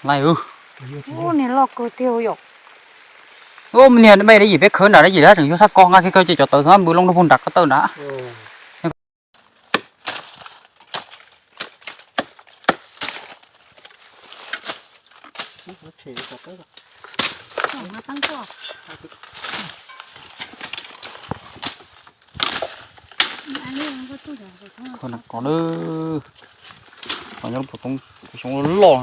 Lais, niag loj kawg tiag yom. Ub, niag npej dab yim peb khawb nram dab yim lab tseem yog sab ko nqa kiag kawg ces cov tawv nws npws loo rau puag nram ko taw nrad. Kho nram ko na, qhov nyob lub pob toob xyoob loj loj,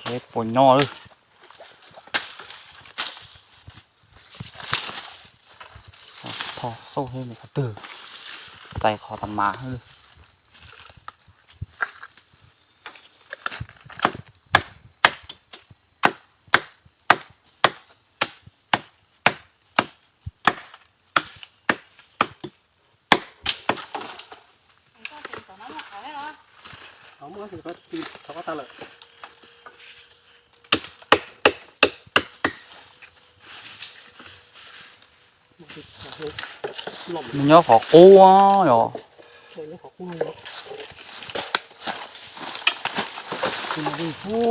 seb puas nyob lawm. Tho xauj seb nws qhov twg, txais qhov tas mas. Nws nyob qhov qub yom.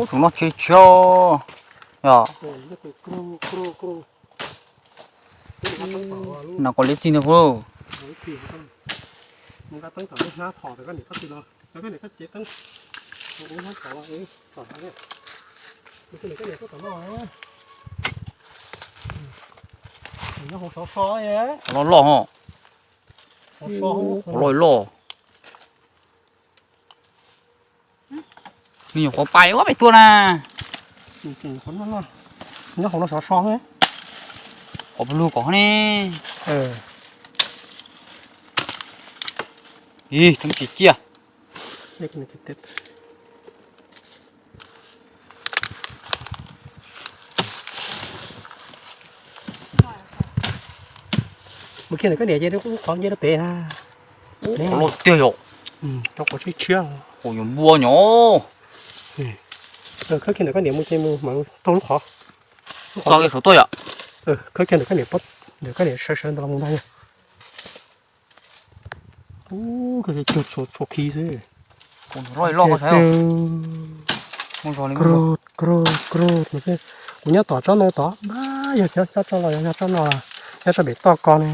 Tsoom no tseg tseg yom. No koj liab txig ntag puj. Qhov loj loj ho. Qhov loj loj. Nws nyuam qhuav pais ua pem tuaj na. Nyob hauv no sov so. Qhov pw lug kom ne. Ib, teeb tsis ciaj. Mus kiag ntawm koj niam ces lub qhov nce rau pem. Qhov loj tiag yom. Rau qhov tshiab tshiab. Qhov yuav npua nyom. Khawb kiag ntawm koj niam mus ces mus hmoov taug lub qhov. Txog kiag saum tuaj yom. Khawb kiag ntawm koj niam, ntawm koj niam sawv sawv ntawd los mus ntag. Ub, koj tsuas khi xwb. Loj loj koj saib. Krug krug mas kuv nyob tom tsob no tod, yog cov nyob tsob no, yog nyob tsob no, nyob tsob pem toj ko ne.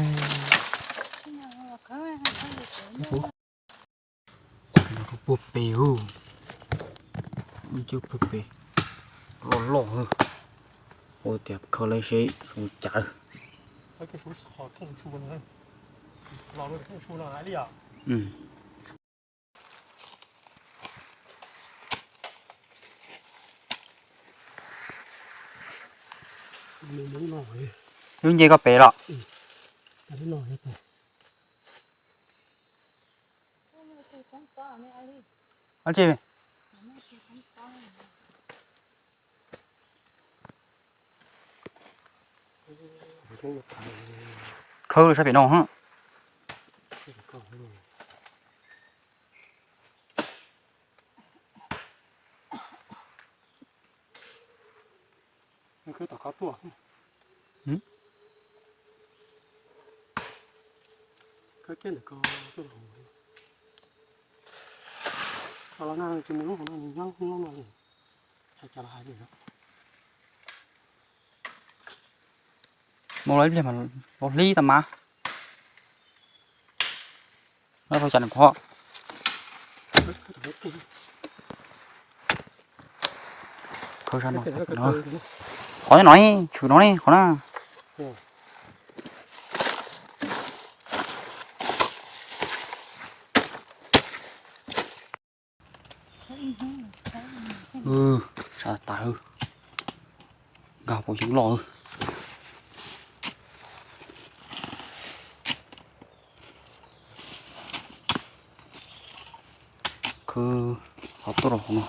Puag pem, puag pem loj loj, ua tias khaws lawv seb zoo cas. Lub nce koj pem los. Khawb sab pem no. Khawb tom ko tuaj. Khawb kiag ntawm ko tuaj. Los na, tsis mus lub hauv no, nws nyob lub no li. Hais cas los hais li. Mus los ib pliag mas los hlib tau mas. Nyob rau cas nws qhov. Khawb sab no, qhov no, tshwm no ne, qhov na. Sab tas, nkag puas xyoob loj. Khawb qhov tuaj rau hauv no.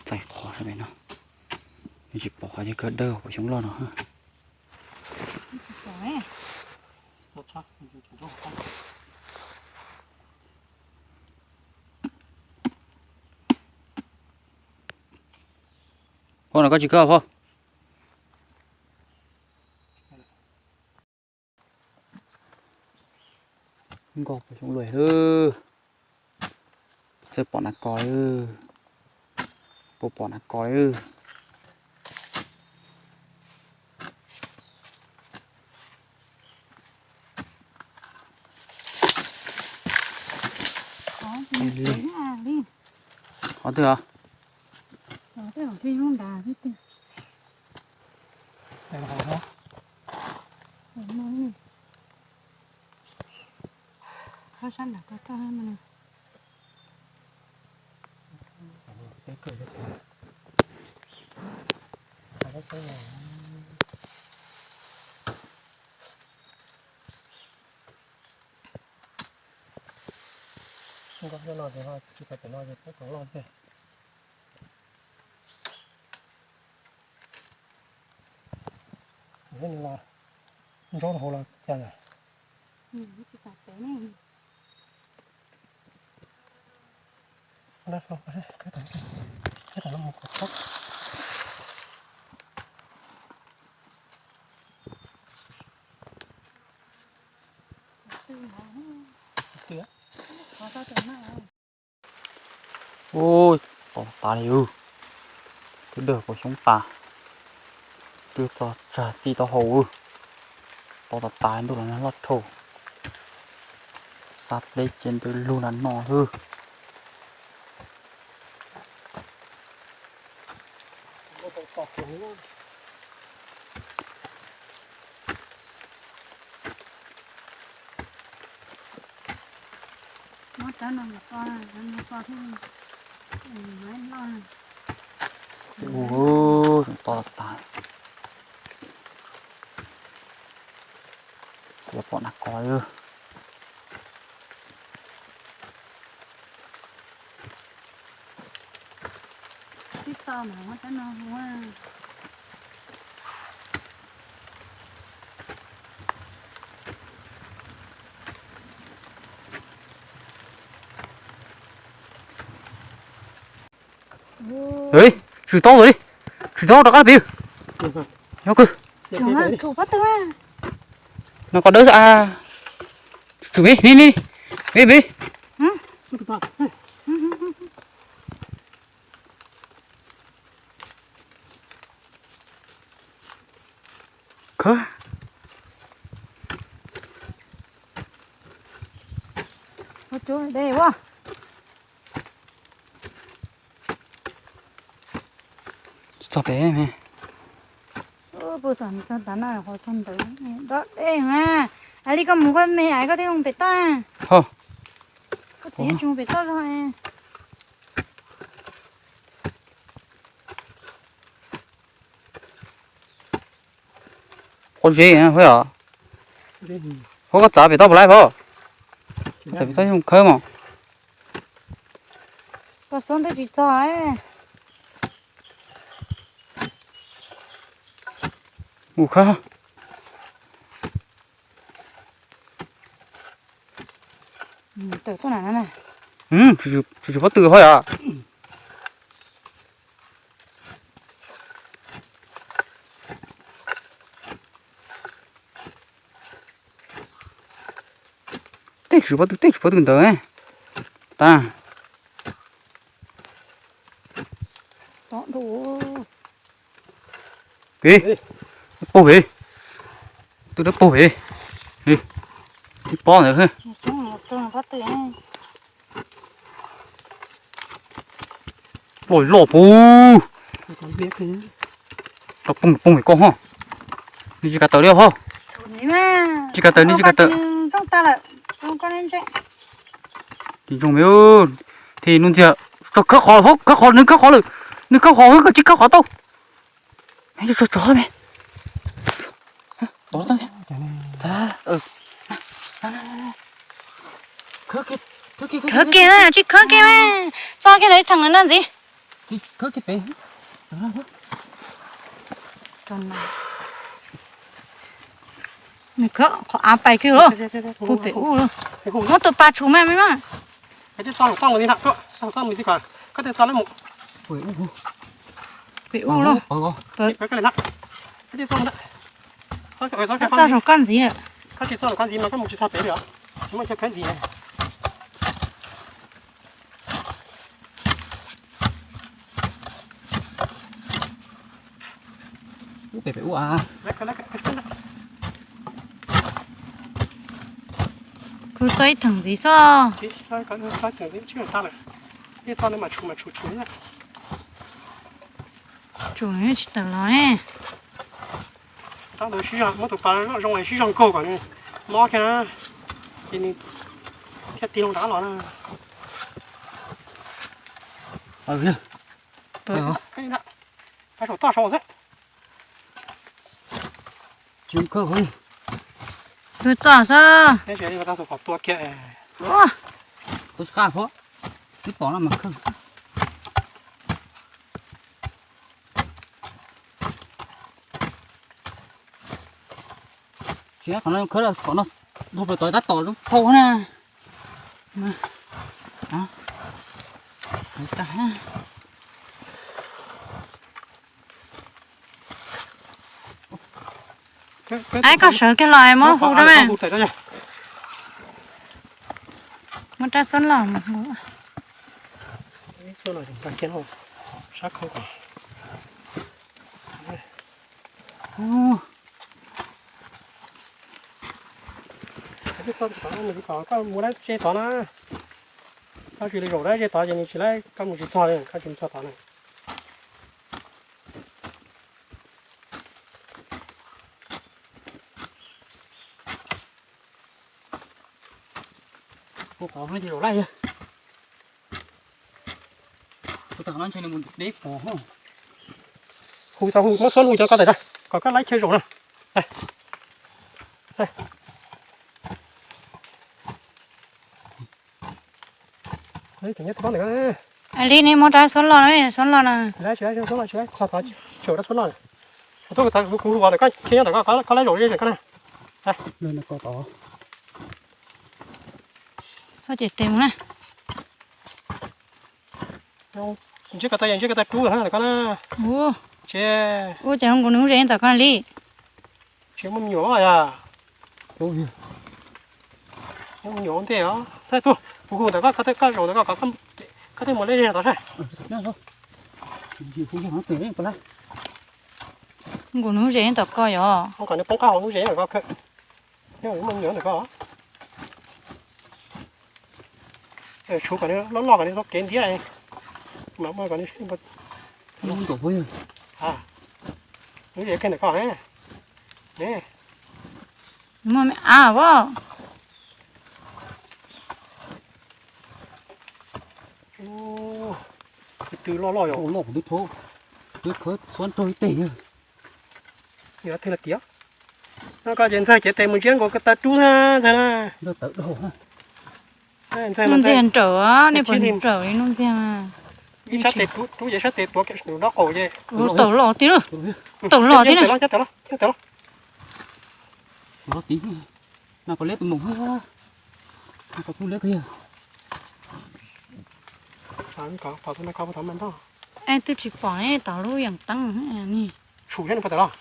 Txais qhov sab pem no, yeej tsis pom qhov yeej kawg dawb puas xyoob loj no. Phauj, no koj tsis khawb phauj. Nkauj puas xyoob luaj lawm. Txawj pom nas kos lawm. Puas pom nas kos lawm. Qhov twg os? Nkauj no ces tsis tau pem no ces peb tau loj thiab. Nws los nraub hauv los cas lawm. Ub, to tas li. Twb dawg pom xyoob tas. Twb txog tsag txij taub hau. To tas tas li, ntuj los nag loj dhau. Xav pleb ces ntws lug nram no xwb. Ub, to tas. Kuv pom nas kos. Tshwm tau lawm li, tshwm tau rov qab pem. Nyob kawg. No koj dawb, tshwm me, ni ni, me me. Khawb. Tsis txog pem ne. Puag tom txog tav no qhov txog ntawd dog dej na. Ais li koj mus koj me ais koj thiaj mus pem toj. Ho. Koj txiv tsis mus pem toj zog. Qhov zeb, ho koj txav pem toj puas laib pom? Txav pem toj mus khawb mos. Koj xob ntawd tsis txog. Mus khawb. Tawm tuaj na. Tsis tsum pob tw ho yom. Tej tsum pob tw, tej tsum pob tw ntawd. Tas. Pem, pem, twb dawb paug pem, ib pob ntawd. Loj loj puag. Tau poob poob koj ho. Nws tsis kav tawm li ho. Tsis kav tawm, nws tsis kav tawm. Tsis zoo me, thim nus ntxiag, khawb qhov, khawb qhov, nws khawb qhov lawm, nws khawb qhov, koj tsis khawb qhov tau. Khawb kiag na, tsis khawb kiag mas, tso kiag ntawd ib txheem na ntxiv. Khawb kiag pem. Nws khawb qhov av pais kiag lawm. Hu pem ub lawm. Muab tus pas tshum me me mas. Pem ub lawm. Txoj saum koj ntxiv. Ub pem pem ub a. Kuv txog ib theem ntxiv xwb. Tsum tsis tawm los. Tab sis muab tus pas zoo zoo sib zog nkaug kom nws mob thiab na, ces nws thiaj tig loo nrad los na. Saum toj saud xwb. Tus txoj xwb. Tus qaj pom, twb pom no mas khawb. Tsis qhov no khawb, qhov no dhau plaws tod tab tom lub thauj na. Aib, koj sawv kiag los muab hu rau me. Muab rab xuab loj mus hu. Koj mus ze tod na, koj tsis li zaum dab ze tod ces nws tsis laib, koj mus tsis txog li, koj tsis mus txog tod na. Hu qhov no tsis zaum laij. Hu tag no ntshe nws mus deb pom. Hu tau, hu muab xuab hu cov ko tawm, kom koj laib chaw zaum na. Li ne muab rab xuab loj, xuab loj na. Kuv hu ntawm koj, koj laib zaum ze koj na. Ces tes mus na. Ntsib ko taw, ntsib ko taw rub koj na. Ub, ces nkaus nws lub zes ntawm koj li. Tsis muaj me nyuam yog. Muaj me nyuam ua ntej os. Kuv hu ntawm koj, koj zaum ntawm koj, koj thiaj mus leb zes tod saib. Nkaus nws lub zes ntawm koj yog. Kom nws poob qab hauv lub zes ntawm koj. Muaj me nyuam ntawm koj. Tshuv kom nws loj loj kom nws tau kev ntiab. Mas muaj kom nws lub zes kiag ntawm koj ne. Muaj me ab as. Tw loj loj yog. Loj kuv twb thab, twb khawb xuab raug ib teg. Yog tiag tiag. No koj ces ntxawg cev tes mus ntsiab nkaus ko taw rub na ntxawg na. Nuj Ntxiag nrawm, nej puas nrawm li Nuj Ntxiag? Ib sab tes rub, rub ces sab tes tuav nws dob qaum ces. Ua tawm los tiag, tawm los tiag na. Es twb tsis pom tod lub yeem teeb ni. Tsum thiab nws puas tawm los?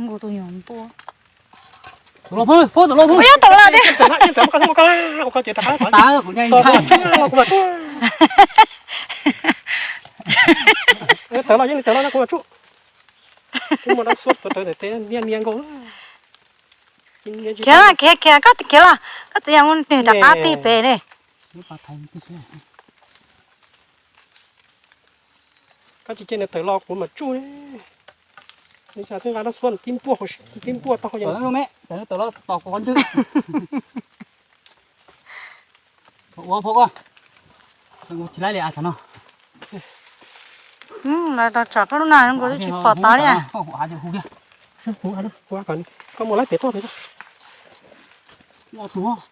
Nkaus tus nyuam npua. Tawm los, tawm los, tawm los tiag. Tawm los, yeej tawm los no kuv mam tsuj. Twb muaj dab xuab tuav rawv ntawm tes niaj niaj nkaus. Khiav los, khiav, khiav, koj khiav los, koj txiv yog mus nws rov qab tig pem ne. Koj tsis cia nws tawm los kuv mam tsuj ne. Nws twb nqa dab xuab tib npuaj, tib npuaj tau. Tawm los tos kuv qhov ncauj. Ua phob koj. Tsis laib li as thaum no. Los tsom koj lub na, nkaus twb tsis pom tod li. Koj mus laib pem toj. Ua tus.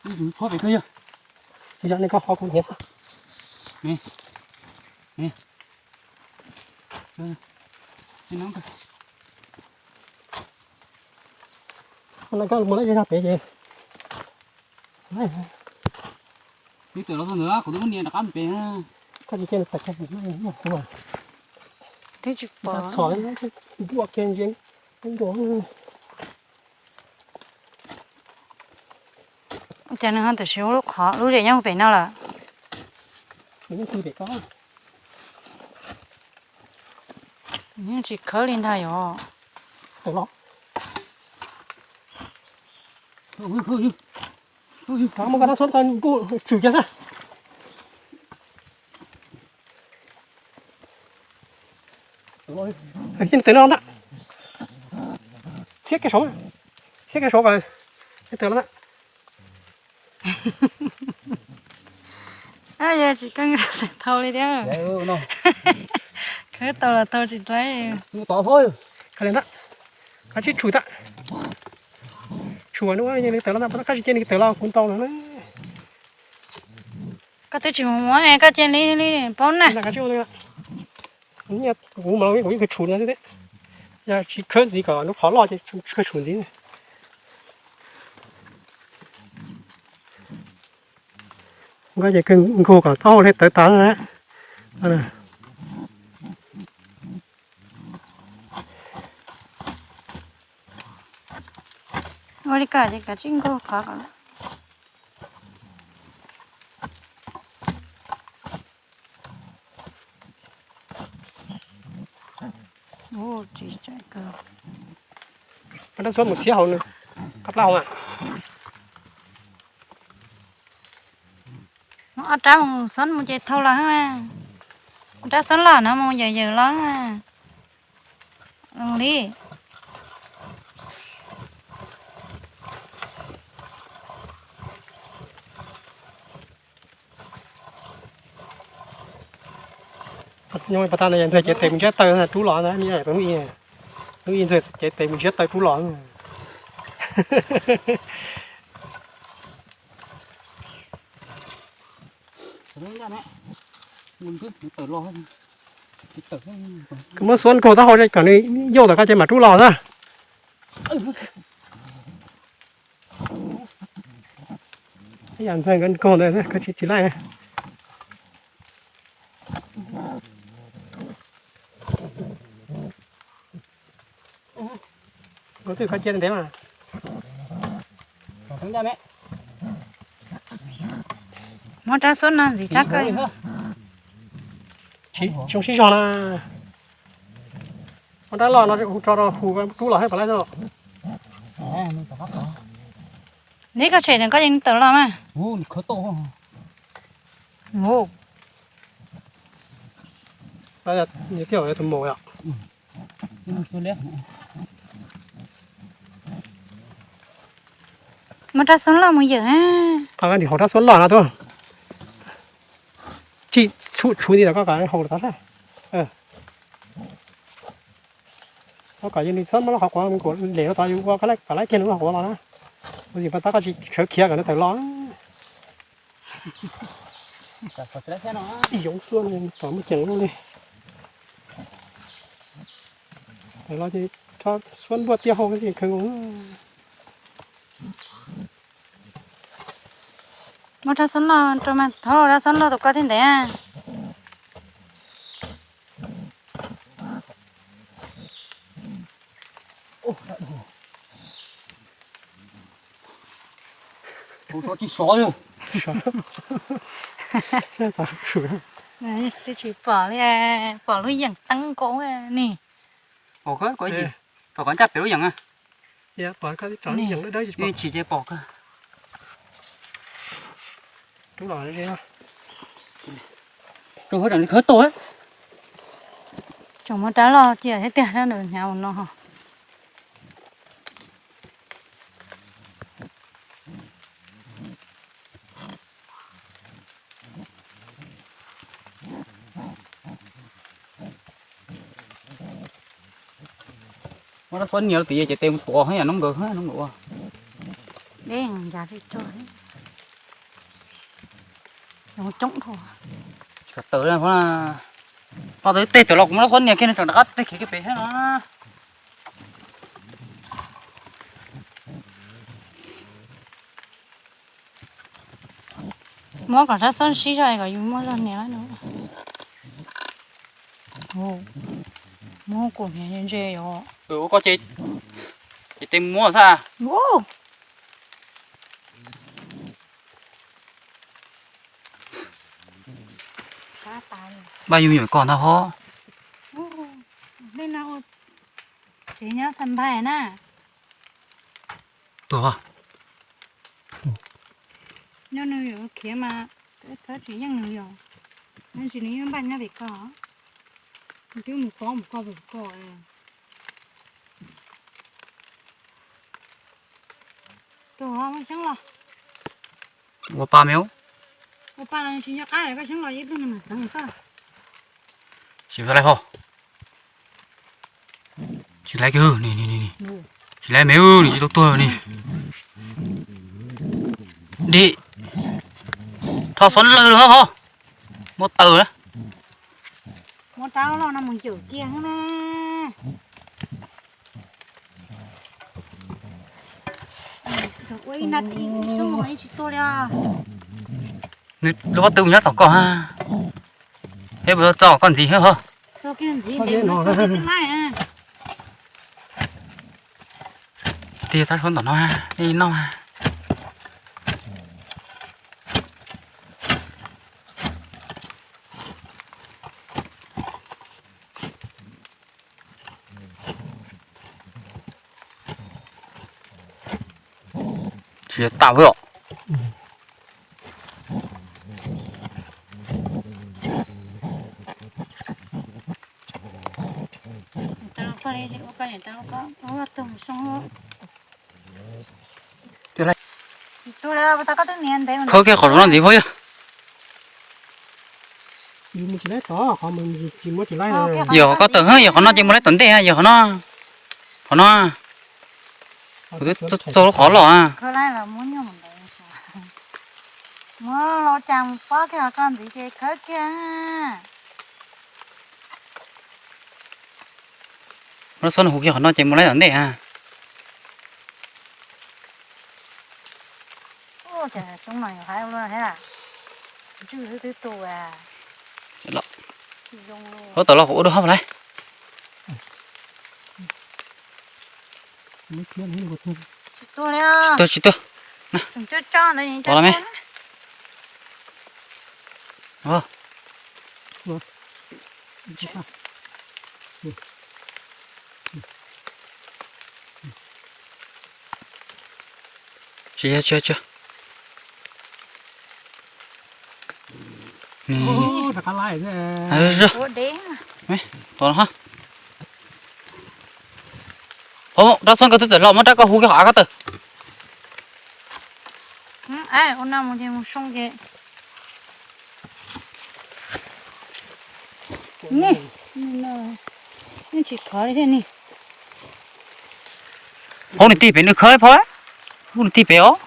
Ib tus phob pem koj yog. Yog nej koj qhov kuv hniav xwb. Ni, ni. Hnub no koj mus lawm zog pem ces, twb tawm los txog ntawd kuv twb muab nias rov qab mus pem. Koj tsis cia nws tawm kiag, twb tsis pom txhom nruaj kiag ntsia nruaj. Cas nws ho tam sim ua lub qhov lub zem nyob pem no lawm. Nws yeej pw pem ko. Yeej tsis khawb li ntag yom. Tawm los. Muab koj rab xub tau nkuj tsum kiag xwb. Tawm no ntag. Txhiab kiag saud, txhiab kiag saud kom tawm los ntag. Yog tsis keej xeem thau li thiab. Khawb tau los tau tsis dai. Koj li ntag, koj tsib tshum tag. Tshum hnub nws tawm los ntag, koj tsis cia nws tawm los kuv ntaus no na. Koj twb tsis mus muab, koj cia li li paub na. Kuv mas kuv yeej khaws tshum no xwb, yog tsis khawb ntxiv kom lub qhov loj ces tsis khaws tshum ntxiv. Nkauj ces kawg nkaus kom taub hau tawv tas na. Ua li ko ces kav tsij nkaug qhov kom. Ua tsis tsam kawg. Muab rab xuab mus xiab hauv nws, qab plab hauv mas. Muab ob rab mus xob mus ces thau los, rab xob loj no mus yawm yawm los. Zoo li. Nyob pas tag no yog ntxawg cev tes mus ntsiab taw rub los na, hnub ib ntxawg cev tes mus ntsiab taw rub los. Koj muab xuab nkaug taub hau kom nws yauj tawm koj ces mam rub los na. Ib yam ntxawg nkawd nkaug ntawd koj tsis tsis laij. Kuv twb kho cia ntev mas. Muab rab xuab no ntxiv rab kawg. Tsis zoo sib zog na. Muab rab loj no hu tso rau hu rub los hab pas lab xwb. Neb koj tshem koj yeej tawm los mas. Muab rab xuab loj mus yawm. Qhov dim hauv rab xuab loj no tuaj. Tsis txhum tshuv nti los koj kom haus los tau sab. Koj kom yog nws txhob muab lub qhov quav nkaus lem rau tod, yus ua kom laiv kiag nws lub qhov quav los na. Ua tsis pas tab koj tsis sawv khiav kom nws tawm los. Ib yoov xuab kom muaj ceem li. Tawm los ces rho xuab npuaj tiaj hau kheej. Muab rab xuab loj rau mas, thov rab xuab loj tus koj thiab ntev. Tsis pom li, pom lub yeem teeb nkaus ni. Pom koj ncaj pem lub yeem. Tsis ces pom koj. Tseem muaj rab loj cia thiab tiag, rab ntawd hnyav ua no ho. Muab rab xuab nias lawm tias ces tes mus tuav hab yam noob nkawd, noob nkawd ua. Deb ncav tsis tsuag, coob dhau. Tsis kam tawm na. Pom tau tej tawm los kuv muab lub xob nias kiag nws tseem rov qab teg khiav kiag pem thiab no. Muab kom sab xob sib zog kom yus muab zog nias no. Muab kuv nias ntse yom. Ua koj ces, ces tej muab xwb. Npaj yus me nyuam koj ntag hov. Tsev nyob tag npais na. Tuag. Nyob nws yuav khiav mas, thab tsis yeej nws yog, tab sis nws yeej npaj nyob pem ko. Twb mus koj mus koj mus koj. Tuag, muab xyeeb los. Ua pa me. Ua pa los tsis nco qab, koj xyeeb los ib pliag nws mam teev koj. Tsis laib hov. Tsis laib kiag, tsis laib me, nws tsis tau tuag ni. Dim. Rho xob lawg los hov. Muab taws na. Muab rab loj no mus cawm kiag na. Ua ib nab tib xub mus tsis tuag li. Nws lub pob tw nyob tom koj ha. Peb puas txo koj ntxiv thiab hov? Tig tab suab ntawm no, nej noj. Tsis tas os. Khawb kiag qhov no ntxiv phob yog. Yog koj tawm, yog qhov no ces mus laib tom ntej, yog qhov no, qhov no. Kuv twb txog lub qhov los. Muab los cas mus pob kiag qhov ko ntxiv ces khawb kiag. Lub xob nws hu kiag qhov no ces mus laib tom ntej ha. Hov tawm los kuv ua dua hov lawm. Tsis tuag, tsis tuag. Pov los me. Tsis, tsis, tsis. Tos no. Rab xob koj twb tawm los muab rab koj hu kiag qhov av koj tawm. Hauv nws tig pem nws khawb phob, hauv nws tig pem os.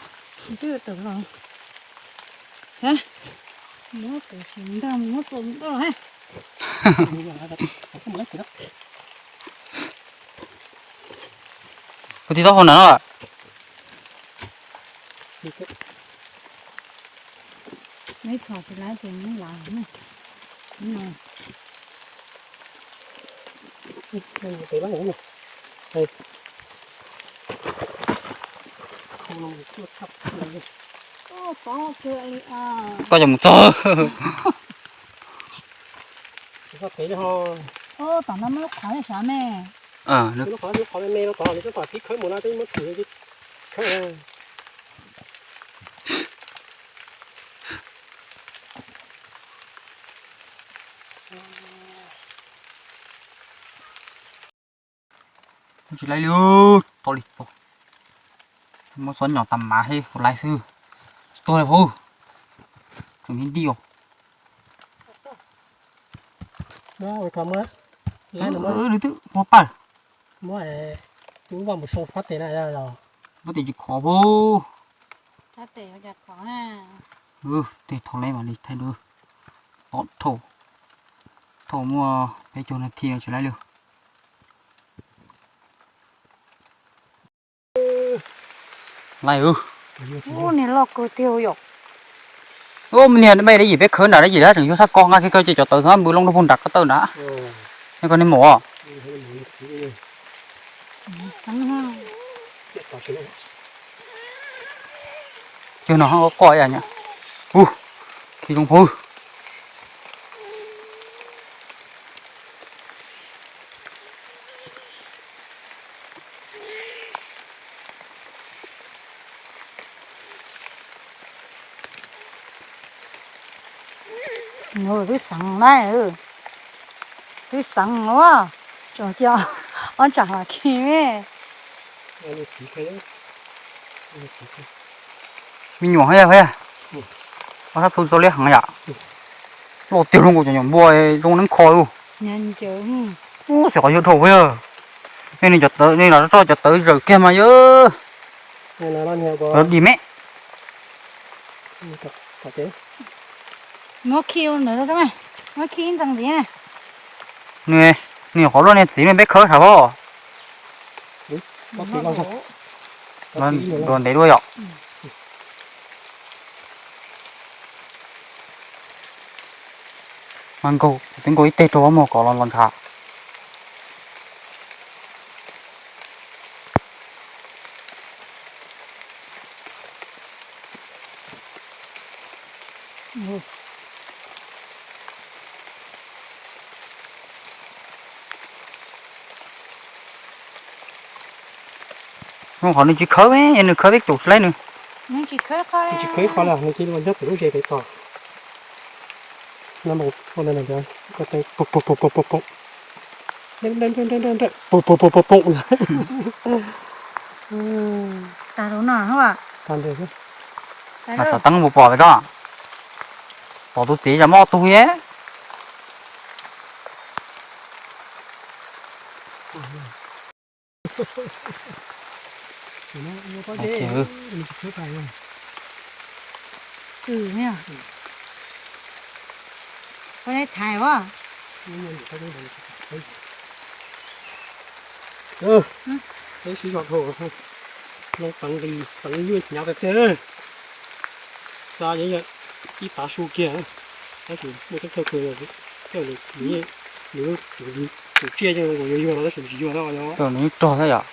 Kuv tig tau hauv na no. Koj cov mus txog. Tom no muaj lub qhov sav me. Lub qhov me me no tod nws twb pom tib khawb mus no twb muab thum khawb. Tsis laib li, tau li tau. Muab xob nyos tas mas thiab kuv laib xwb. Tsis tuag li hauv. Tseem nti nti os. Nws twb muab paj. Muab tes tsis khov pub. Tej thaum lawm mam li thaij dua. Tom dhau. Thaum muaj peb caug nas this tsis laib li. Laib. Ub, niag loj kawg tiag yom. Ub, niag npaj dab yim peb khawb nram dab yim lawm tseem yog sab ko nqa kiag kawg ces cov tawv npws loo rau puag nram ko taw nrad. Nej koj niag maum. Cog no hab qoj ib yam. Ub, khi zoo phob. Twb xeev na, twb xeev ua, tseem cia ob tsam hla khi me. Me nyuam hab, ob sab plhu txo liab heev yom. Loj tiag zoo nkaus cov nyuam npua zoo neeb kho lug. Ub, xyov qhov yog dhau yog. Nej, nej los tso cov tawv zawm kiag mas yog. Cov dim me. Muab khi ntawd, muab khi ntxees ntxiv. Nws, nws nyuam qhuav luaj niag txiv me peb khawb sav pob. Dua ntev dua yom. Mas nkaug, twb nkaug ib teg rau mog kom los los ntshav. Qhov nws tsis khawb me, nws khawb peb caum tsis laib nws. Nws tsis khawb qhov, nws cia li nyob pem lub zes pem tod. Pum pum pum pum pum pum. Pum pum pum pum pum. Tag rau no. Mas xov teeb puas pom pem ko? Pom tus txiv zam mob tug ye. Peb sib zog dhau, loo peev nqis peev yuaj hnyav tiag tiag. Xa yeej yog ib tav su kiag, tab sis muaj tseeb thawj kawg, nws, nws tus tsiaj yeej yuag yuag no tab sis tsis yuag na. Nws yeej rog thiab yom.